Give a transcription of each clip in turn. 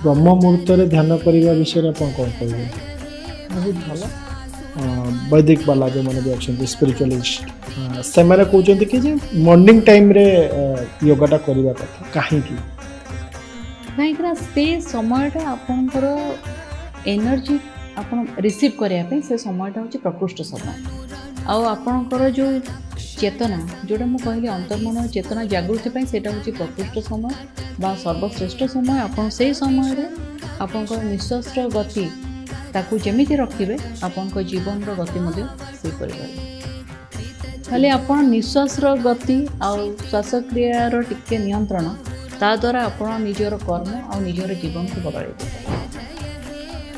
ବ୍ରହ୍ମ ମୁହୂର୍ତ୍ତରେ ଧ୍ୟାନ କରିବା ବିଷୟରେ ଆପଣ କ'ଣ କହିବେ? ବହୁତ ଭଲ। ବୈଦିକ ବାଲା ଯେଉଁମାନେ ବି ଅଛନ୍ତି, ସ୍ପିରିଚୁଆଲିଷ୍ଟ, ସେମାନେ କହୁଛନ୍ତି କି ଯେ ମର୍ଣ୍ଣିଂ ଟାଇମ୍ରେ ୟୋଗାଟା କରିବା କଥା। କାହିଁକି? କାହିଁକିନା ସେ ସମୟଟା ଆପଣଙ୍କର ଏନର୍ଜି ଆପଣ ରିସିଭ୍ କରିବା ପାଇଁ ସେ ସମୟଟା ହେଉଛି ପ୍ରକୃଷ୍ଟ ସମୟ। ଆଉ ଆପଣଙ୍କର ଯେଉଁ ଚେତନା, ଯେଉଁଟା ମୁଁ କହିଲି, ଅନ୍ତର୍ମନ ଚେତନା ଜାଗୃତି ପାଇଁ ସେଇଟା ହେଉଛି ପ୍ରକୃଷ୍ଟ ସମୟ ବା ସର୍ବଶ୍ରେଷ୍ଠ ସମୟ। ଆପଣ ସେଇ ସମୟରେ ଆପଣଙ୍କର ନିଶ୍ୱାସର ଗତି ତାକୁ ଯେମିତି ରଖିବେ, ଆପଣଙ୍କ ଜୀବନର ଗତି ମଧ୍ୟ ସେହିପରି ରହିବ। ଖାଲି ଆପଣ ନିଶ୍ୱାସର ଗତି ଆଉ ଶ୍ୱାସକ୍ରିୟାର ଟିକେ ନିୟନ୍ତ୍ରଣ, ତା ଦ୍ୱାରା ଆପଣ ନିଜର କର୍ମ ଆଉ ନିଜର ଜୀବନକୁ ବଦଳାଇ ଦେବେ।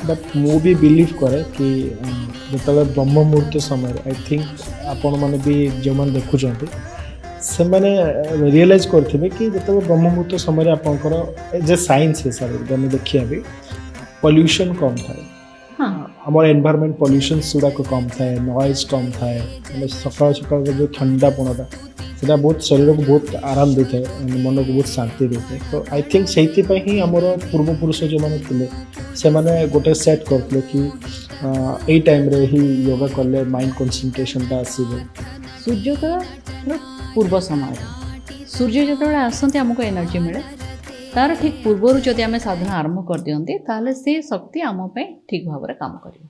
ବଟ୍ ମୁଁ ବି ବିଲିଭ୍ କରେ କି ଯେତେବେଳେ ବ୍ରହ୍ମ ମୁହୂର୍ତ୍ତ ସମୟରେ, I think ଆପଣମାନେ ବି ଯେଉଁମାନେ ଦେଖୁଛନ୍ତି, ସେମାନେ ରିଏଲାଇଜ୍ କରିଥିବେ କି ଯେତେବେଳେ ବ୍ରହ୍ମ ମୁହୂର୍ତ୍ତ ସମୟରେ ଆପଣଙ୍କର ଯେ ସାଇନ୍ସ ହିସାବରେ ଯଦି ଆମେ ଦେଖିବା ବି, ପଲ୍ୟୁସନ୍ କମ୍ ଥାଏ। ଆମର ଏନଭାରମେଣ୍ଟ ପଲ୍ୟୁସନ୍ସ ଗୁଡ଼ାକ କମ୍ ଥାଏ, ନଏଜ୍ କମ୍ ଥାଏ। ମାନେ ସକାଳୁ ସକାଳୁ ଯେଉଁ ଥଣ୍ଡାପଣଟା, ସେଇଟା ବହୁତ ଶରୀରକୁ ବହୁତ ଆରାମ ଦେଇଥାଏ, ମାନେ ମନକୁ ବହୁତ ଶାନ୍ତି ଦେଇଥାଏ। ତ I think ସେଇଥିପାଇଁ ହିଁ ଆମର ପୂର୍ବପୁରୁଷ ଯେଉଁମାନେ ଥିଲେ, ସେମାନେ ଗୋଟେ ସେଟ୍ କରୁଥିଲେ କି ଏଇ ଟାଇମ୍ରେ ହିଁ ୟୋଗା କଲେ ମାଇଣ୍ଡ କନସେନ୍ଟ୍ରେସନଟା ଆସିବ। ସୂର୍ଯ୍ୟୋଦୟର ପୂର୍ବ ସମୟରେ, ସୂର୍ଯ୍ୟ ଯେତେବେଳେ ଆସନ୍ତି ଆମକୁ ଏନର୍ଜି ମିଳେ। ତାର ଠିକ୍ ପୂର୍ବରୁ ଯଦି ଆମେ ସାଧନା ଆରମ୍ଭ କରିଦିଅନ୍ତି, ତାହେଲେ ସେ ଶକ୍ତି ଆମ ପାଇଁ ଠିକ୍ ଭାବରେ କାମ କରିବ।